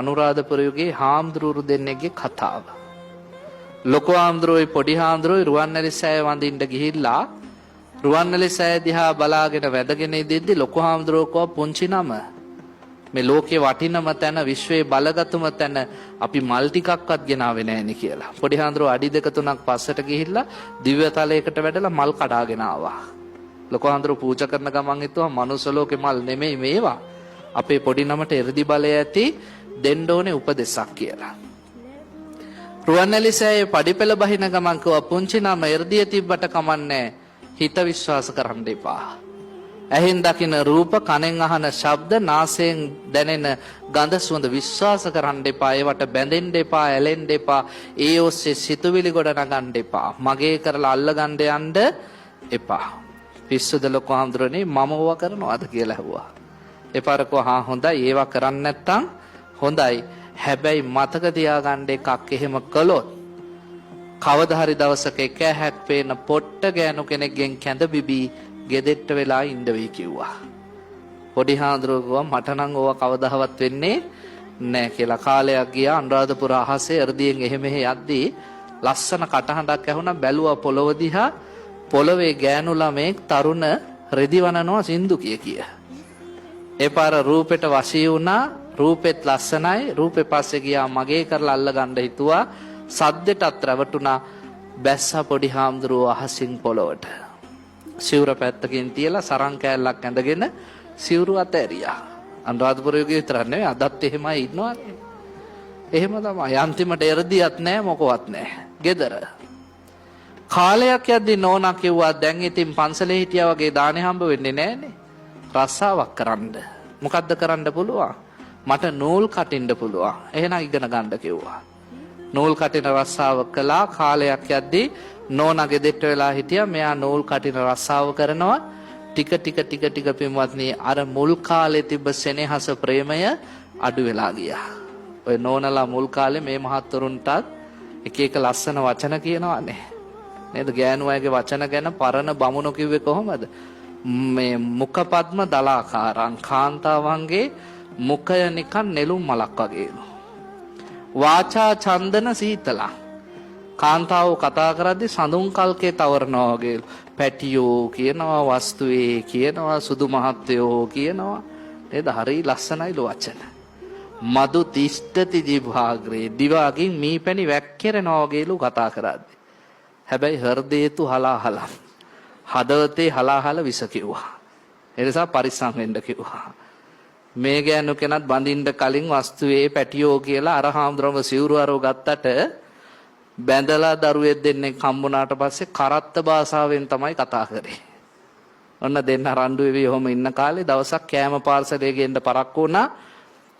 අනුරාධපුර යුගයේ හාමුදුරුවරු දෙන්නෙක්ගේ කතාව. ලොකු හාමුදුරුවෝයි පොඩි හාමුදුරුවෝයි රුවන්වැලි සෑය වඳින්න ගිහිල්ලා රුවන්වැලි සෑය දිහා බලාගෙන වැඳගෙන ඉඳිද්දි ලොකු හාමුදුරුවෝ කිව්වා, පුංචි නම, මේ ලෝකේ වටිනම තැන, විශ්වයේ බලගතුම තැන අපි මල් ටිකක්වත් ගෙනාවේ නෑනේ කියලා. පොඩි හාමුදුරුවෝ අඩි දෙක තුනක් පස්සට ගිහිල්ලා දිව්‍ය තලයකට වැඩලා මල් කඩාගෙන ආවා. ලොකු හාමුදුරුවෝ පූජා කරන ගමන් හිතුවා, මනුස්ස ලෝකේ මල් නෙමෙයි මේවා. අපේ පොඩි නමට එර්දි බලය ඇති දෙන්න ඕනේ උපදෙසක් කියලා. රුවන්වැලි සෑයේ පඩිපෙළ බහින ගමන් කිව්වා, පුංචි නම, එර්දිය තිබ්බට කමන්නේ, හිත විශ්වාස කරන්න එපා. ඇහෙන් දකින රූප, කනෙන් අහන ශබ්ද, නාසයෙන් දැනෙන ගඳ සුවඳ විශ්වාස කරන්න එපා. ඒවට බැඳෙන්න එපා, ඇලෙන්න එපා. ඒ ඔස්සේ සිතුවිලි ගොඩ නගන්න එපා. මගේ කරලා අල්ලගන්න යන්න එපා. පිස්සුද ලොකු හාමුදුරනේ, මම ඕවා කරනවද කියලා ඇහුවා. එපාර කිව්වා, හා හොඳයි, ඒවා කරන්නේ නැත්තම් හොඳයි. හැබැයි මතක තියාගන්න එකක්, එහෙම කළොත් කවදා හරි දවසක එක ඇහැක් පේන පොට්ට ගෑනු කෙනෙක්ගෙන් කැඳ බිබී ගෙදෙට්ට වෙලා ඉන්න වෙයි කිව්වා. පොඩි හාමුදුරුවෝ කිව්වා, මට නම් ඕවා කවදාවත් වෙන්නේ නෑ කියලා. කාලයක් ගියා. අනුරාධපුර අහසේ එර්දියෙන් එහෙ මෙහෙ යද්දී ලස්සන කටහඬක් ඇහුණා. බැලුවා පොළොව දිහා. පොළොවේ ගෑනු ළමෙක් තරුණ රෙදි වනනවා සින්දු කිය කිය. ඒ පාර රූපෙට වශී වුණා. රූපෙත් ලස්සනයි. රූපේ පස්සේ ගියා, මගේ කරලා අල්ල ගන්න හිතුවා. සද්දෙටත් රැවටුණා. බැස්සා පොඩි හාමුදුරුවෝ අහසින් පොළොවට. සිවුර පැත්තකින් තියලා සරන් කෑල්ලක් ඇඳගෙන සිවුරු අතෑරියා. අනුරාධපුර යුගයේ විතරක් නෙවෙයි, අදත් එහෙමයි ඉන්නවනේ. එහෙම තමයි. අන්තිමට එර්දියත් නෑ, මොකවත් නෑ. ගෙදර. කාලයක් යද්දි නෝනා කිව්වා, දැන් ඉතින් පන්සලේ හිටියා වගේ දානේ හම්බ වෙන්නේ නෑනේ. රස්සාවක් කරන්න. මොකද්ද කරන්න පුළුවන්? මට නූල් කටින්න පුළුවන්. එහෙනම් ඉගෙන ගන්න කිව්වා. නූල් කටින රස්සාව කළා. කාලයක් යද්දි නෝනා ගෙදෙට්ට වෙලා හිටියා. මෙයා නූල් කටින රස්සාව කරනවා. ටික ටික ටික ටික පින්වත්නි, අර මුල් කාලේ තිබ්බ සෙනෙහස ප්‍රේමය අඩු වෙලා ගියා. ඔය නෝනලා මුල් කාලේ මේ මහත්වරුන්ටත් එක එක ලස්සන වචන කියනවානේ. නේද? ගෑනු අයගේ වචන ගැන පරණ බමුණු කිව්වේ කොහොමද? මේ මුඛපද්ම දලාකාරං, කාන්තාවන්ගේ මුඛය නිකන් නෙළුම් මලක් වගේලු. වාචා චන්දන සීතලං, කාන්තාව කතා කරද්දි සඳුන් කල්කේ තවරනවා වගේලු. පැටියෝ කියනවා, වස්තුවේ කියනවා, සුදු මහත්තයෝ කියනවා. නේද? හරි ලස්සනයිලු වචන. මදු තිෂ්ඨති ජිව්හාග්‍රේ, දිවාගෙන් මී පැණි වැක්කිරෙනවා වගේලු කතා කරද්දි. හැබැයි හෘදේතු හලාහලම්, හදවතේ හලාහල විස කිව්වා. ඒ නිසා පරිස්සම් වෙන්න කිව්වා. මේ ගෑනු කෙනත් බඳින්න කලින් වස්තුවේ පැටියෝ කියලා අර හාමුදුරම සිවුරු අරව ගත්තට, බැඳලා දරුවෙක් දෙන්නෙක් හම්බුනාට පස්සේ කරත්ත භාෂාවෙන් තමයි කතා කරේ. ඔන්න දෙන්න රණ්ඩු වෙවි ඔහොම ඉන්න කාලේ දවසක් කෑම පාර්සලය ගේන්න පරක්කු වුණා.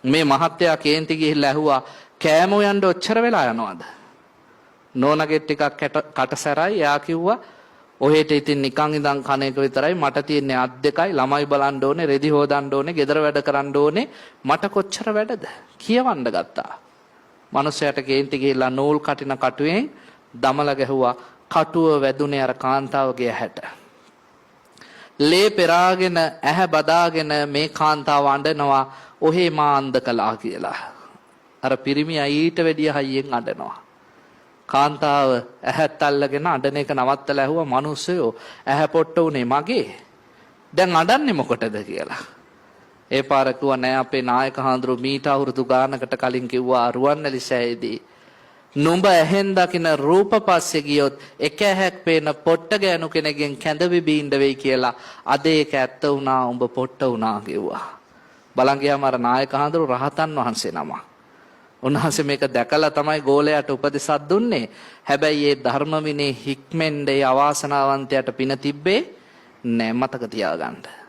මේ මහත්තයා කේන්ති ගිහිල්ලා ඇහුවා, කෑම උයන්න ඔච්චර වෙලා යනවද? නෝනගේ ටිකක් කටසැරයි. එයා කිව්වා, ඔහෙට ඉතින් නිකන් ඉඳන් කන එක විතරයි, මට තියෙන්නේ අත් දෙකයි, ළමයි බලන්න ඕනේ, රෙදි හොදන්න ඕනේ, ගෙදර වැඩ කරන්න ඕනේ, මට කොච්චර වැඩද කියවන්න ගත්තා. මනුස්සයාට කේන්ති ගිහිල්ලා නූල් කටින කටුවෙන් දමල ගැහුවා. කටුව වැදුනේ අර කාන්තාවගේ ඇහැට. ලේ පෙරාගෙන ඇහැ බදාගෙන මේ කාන්තාව අඬනවා, ඔහේ මා අන්ධ කළා කියලා. අර පිරිමි ඊට වැඩිය හයියෙන් අඬනවා. කාන්තාව ඇහත් අල්ලගෙන අඬන එක නවත්තලා ඇහුවා, මිනිස්සයෝ, ඇහැ පොට්ට උනේ මගේ. දැන් අඬන්නේ මොකටද කියලා. ඒ පාර කිව්වා, නෑ, අපේ නායක හාමුදුරුවෝ මීට අවුරුදු ගානකට කලින් කිව්වා රුවන්වැලි සෑයේදී, නුඹ ඇහෙන් දකින රූප පස්සේ ගියොත් එක ඇහැක් පේන පොට්ට ගෑනු කෙනෙක්ගෙන් කැඳ බිබී ඉන්න වෙයි කියලා. අද ඒක ඇත්ත වුණා, උඹ පොට්ට වුණා කිව්වා. බලන් ගියාම අර නායක හාමුදුරුවෝ රහතන් වහන්සේ නමක්. උන්වහන්සේ මේක දැකලා තමයි ගෝලයාට උපදෙසක් දුන්නේ. හැබැයි ඒ ධර්ම විනය හික්මෙන්ඩ ඒ අවාසනාවන්තයාට පින තිබ්බේ නෑ, මතක තියාගන්න.